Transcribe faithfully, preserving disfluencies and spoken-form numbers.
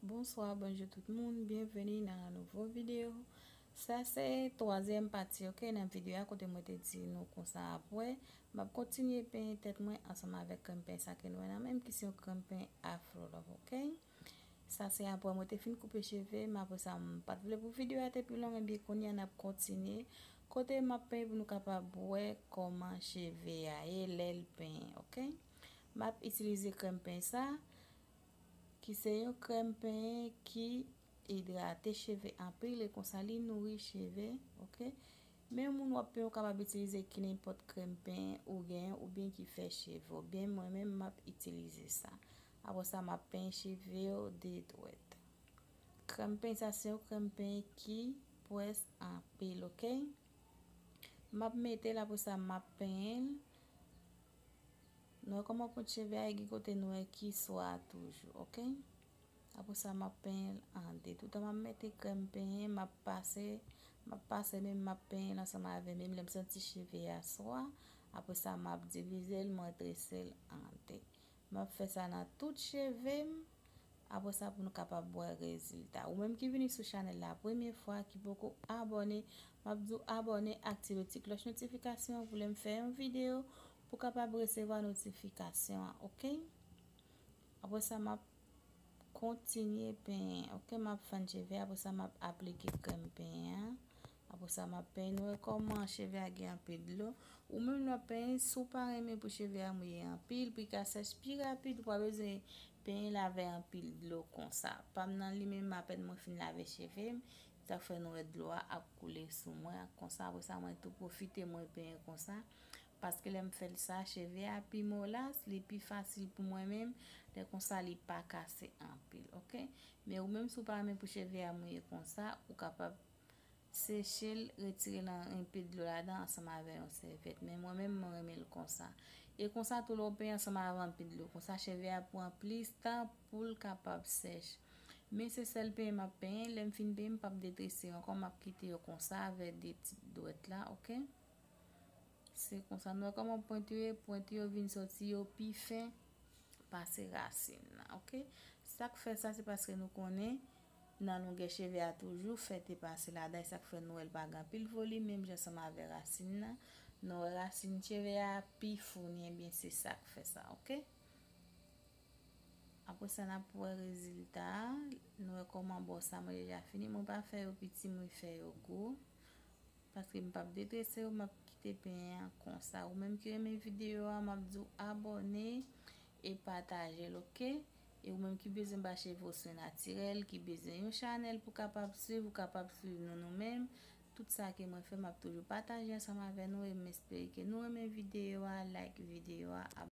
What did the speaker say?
Bonswa, bonjou tout moun, byenveni nan yon nouvo videyo. Sa se twazyèm pati, ok, nan videyo a kote mwen te di nou konsa apre, m ap kontinye penyen tèt mwen ansanm avèk krèm penyen sa ke nou wè nan men m ki se yon krèm penyen Afro Love, ok? Sa se apre mwen te fin koupe cheve m, apre sa m pa t vle pou videyo a te pi long, ebyen kounye a n ap kontinye kote m ap penyen pou nou kapab wè kòman cheve a ye lè l penyen, ok? M ap itilize krèm penyen sa ki se yon krèm penyen ki idrate cheve anpil e konsa li nouri cheve, ok? Men moun w ap penyen ou kapab itilize ki nenpòt krèm penyen ou genyen oubyen ki fè cheve w byen, mwen menm m ap itilize sa. Apre sa m ap penyen cheve yo de dwèt. Krèm penyen sa se yon krèm penyen ki pwès anpil, ok? M ap mete l, apre sa m ap penyen l. Nou wè kòman pwent cheve a ye, gen kote nou wè ki swa toujou, ok? Apre sa m ap penyen l an de. Toutan m ap mete krèm penyen, m ap pase, m ap pase men m ap penyen l ansanm avè men m. Lè m santi cheve a swa, apre sa m ap divize l, mwen trese l an de. M ap fè sa nan tout cheve m. Apre sa pou nou kapab wè rezilta. Ou menm ki vini sou chanèl la premye fwa, ki poko abòne, m ap di w abòne, aktive ti klòch notifikasyon an pou lè m fè yon videyo pou kapab resevwa notifikasyon an, ok? Apre sa m ap kontinye penyen, ok? M ap fann cheve, apre sa m ap aplike krèm penyen an. Apre sa m ap penyen. Nou wè kòman cheve a gen anpil dlo. Ou menm lè w ap penyen, si w pa renmen pou cheve a mouye anpil, pou l ka sèch pi rapid, ou pa bezwen penyen l avè anpil dlo konsa. Pa m nan li menm, apèn mwen fin lave cheve m, sa k fè nou wè dlo a ap koule sou mwen konsa. Apre sa mwen tou pwofite mwen penyen konsa, paske lè m fè l sa, cheve a pi molas, li pi fasil pou mwen menm, lè konsa li pa kase anpil, ok? Men ou menm si w pa renmen pou cheve a mouye konsa, ou kapab seche l, retire l anpil dlo ladan ansanm avè yon sèvyèt. Men mwen menm, mwen renmen l konsa. E konsa tou lè w penyen ansanm avè anpil dlo konsa, cheve a pran plis tan pou l kapab sèch. Men se sèl penyen m ap penyen, lè m fin penyen, m p ap detrese yo ankò, m ap kite yo konsa avè de ti dwèt la, ok? Se konsa, nou wè kòman pwent yo ye, pwent yo vin sòti yo pi fen pase rasin nan, ok? Sa k fè sa, se paske nou konnen nan longè cheve a toujou fè te pase ladan, e sa k fè nou wè l pa gen anpil volim, menm jan ansanm avè rasin nan. Nou wè rasin cheve a pi founi, ebyen se sa k fè sa, ok? Apre sa, n ap wè rezilta a. Nou wè kòman bò sa mwen deja fini. Mwen pa fè yo piti, mwen fè yo gwo. Paske m p ap detrese yo, m ap kite penyen an konsa. Ou menm ki renmen videyo a, m ap di w abòne e pataje l, ok? E ou menm ki bezwen ba cheve w swen natirèl, ki bezwen yon chanèl pou kapab swiv, ou kapab swiv nou nou menm. Tout sa ke mwen fè, m ap toujou pataje ansanm avè nou e m espere ke nou renmen videyo a, like videyo a,